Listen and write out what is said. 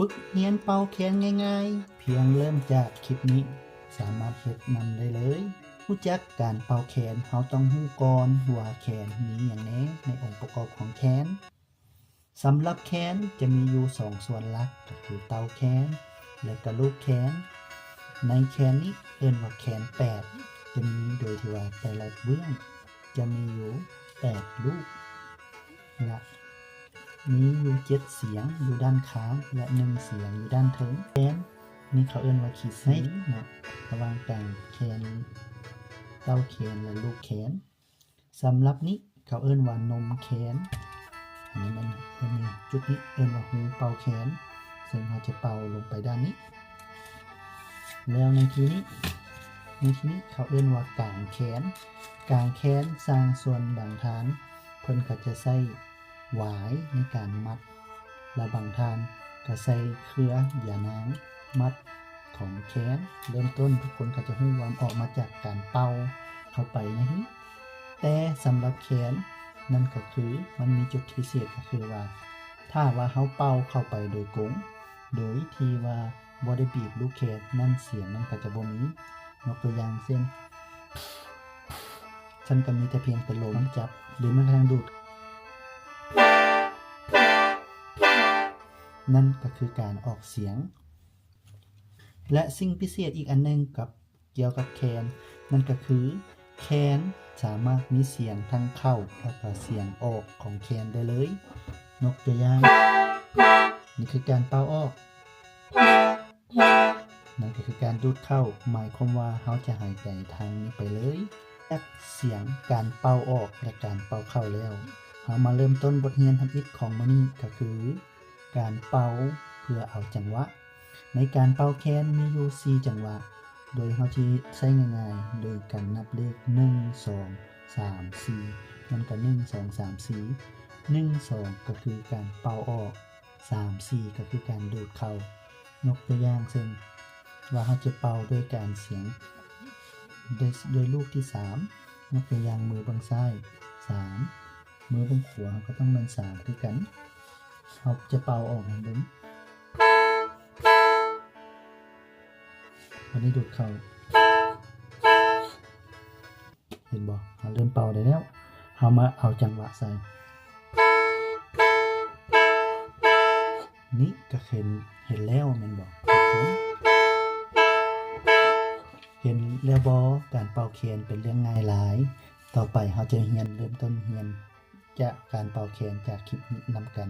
ຝຶກຮຽນເປົ່າແຄນງ່າຍໆ ພຽງເລີ່ມຈາກຄລິບນີ້ ສາມາດເຮັດນຳໄດ້ເລີຍ. ຮູ້ຈັກການເປົ່າແຄນ, ເຮົາຕ້ອງຮູ້ກ່ອນວ່າແຄນມີຫຍັງແດ່ໃນອົງປະກອບຂອງແຄນ. ສຳລັບແຄນຈະມີຢູ່ສອງສ່ວນຫຼັກ ກໍຄືເຕົ້າແຄນ ແລະກະລູກແຄນ. ໃນແຄນນີ້ເອີ້ນວ່າແຄນແປດ ຈະມີໂດຍທີ່ວ່າແຕ່ລະເບື້ອງຈະມີຢູ່ແປດລູກ ແລະມີຢູ່ເຈັດສຽງຢູ່ດ້ານຂ້າງ ແລະໜຶ່ງສຽງຢູ່ດ້ານເທິງ. ແຄນນີ້ເຂົາເອີ້ນວ່າຄີຊີເນາະ ລະຫວ່າງກາງແຄນ, ເຕົ້າແຄນ ແລະລູກແຄນ. ສຳລັບນີ້ເຂົາເອີ້ນວ່ານົມແຄນ. ອັນນີ້ແມ່ນ ອັນນີ້ ຈຸດນີ້ເອີ້ນວ່າຮູເປົ່າແຄນ ເຊິ່ງເຮົາຈະເປົ່າລົງໄປດ້ານນີ້. ແລ້ວໃນທີ່ນີ້ ໃນທີ່ນີ້ເຂົາເອີ້ນວ່າກາງແຄນ. ກາງແຄນ ຊ່າງສ່ວນບາງທ່ານເພິ່ນກໍຈະໃຊ້ຫວາຍໃນການມັດ ແລະບາງທ່ານກໍໃຊ້ເຄືອຢານາງມັດຂອງແຄນ. ເລີ່ມຕົ້ນທຸກຄົນກໍຈະຮູ້ວ່າອອກມາຈາກການເປົ່າເຂົ້າໄປໃນຮູ. ແຕ່ສຳລັບແຄນນັ້ນກໍຄືມັນມີຈຸດພິເສດ ກໍຄືວ່າຖ້າວ່າເຮົາເປົ່າເຂົ້າໄປໂດຍກົງ ໂດຍທີ່ວ່າບໍ່ໄດ້ບີບລູກແຄນນັ້ນ ສຽງນັ້ນກໍຈະບໍ່ມີ. ຍົກຕົວຢ່າງເຊັ່ນ ຊັ້ນກໍມີແຕ່ພຽງແຕ່ລົມຈັບ ຫຼືແມ່ນກະທັ້ງດູດ ນັ້ນກໍຄືການອອກສຽງ. ແລະສິ່ງພິເສດອີກອັນໜຶ່ງກັບ ກ່ຽວກັບແຄນ ນັ້ນກໍຄືແຄນສາມາດມີສຽງທັງເຂົ້າ ແລະກະສຽງອອກຂອງແຄນໄດ້ເລີຍ. ຍົກຕົວຢ່າງ ນີ້ຄືການເປົ່າອອກ ນັ້ນກໍຄືການດູດເຂົ້າ ໝາຍຄວາມວ່າເຮົາຈະຫາຍໃຈທາງນີ້ໄປເລີຍ. ຈາກສຽງການເປົ່າອອກ ແລະການເປົ່າເຂົ້າແລ້ວ ເຮົາມາເລີ່ມຕົ້ນບົດຮຽນທຳອິດຂອງມື້ນີ້ ກໍຄືການເປົ່າເພື່ອເອົາຈັງຫວະ. ໃນການເປົ່າແຄນມີຢູ່ສີ່ຈັງຫວະ ໂດຍເຮົາຊິໃຊ້ງ່າຍໆ ໂດຍການນັບເລກ ໜຶ່ງ ສອງ ສາມ ສີ່ ມັນກໍ ໜຶ່ງ ສອງ ສາມ ສີ່. ໜຶ່ງ ສອງ ກໍຄືການເປົ່າອອກ, ສາມ ສີ່ ກໍຄືການດູດເຂົ້າ. ຍົກຕົວຢ່າງເຊັ່ນວ່າເຮົາຈະເປົ່າດ້ວຍການສຽງ ດ້ວຍ ດ້ວຍລູກທີສາມ. ຍົກຕົວຢ່າງມືເບື້ອງຊ້າຍ ສາມ, ມືເບື້ອງຂວາເຮົາກໍຕ້ອງແມ່ນ ສາມ ຄືກັນ. ເຮົາຈະເປົ່າອອກໃຫ້ເບິ່ງ. ບາດນີ້ດູດເຂົ້າ ເຫັນບໍ່? ເຮົາເລີ່ມເປົ່າໄດ້ແລ້ວ. ເຮົາມາເອົາຈັງຫວະໃສ່. ນີ້ກໍເຫັນ ເຫັນແລ້ວແມ່ນບໍ່ທຸກຄົນ? ເຫັນແລ້ວບໍ່? ການເປົ່າແຄນເປັນເລື່ອງງ່າຍຫຼາຍ. ຕໍ່ໄປເຮົາຈະຮຽນ ເລີ່ມຕົ້ນຮຽນຈາກການເປົ່າແຄນຈາກຄລິບນີ້ນຳກັນ.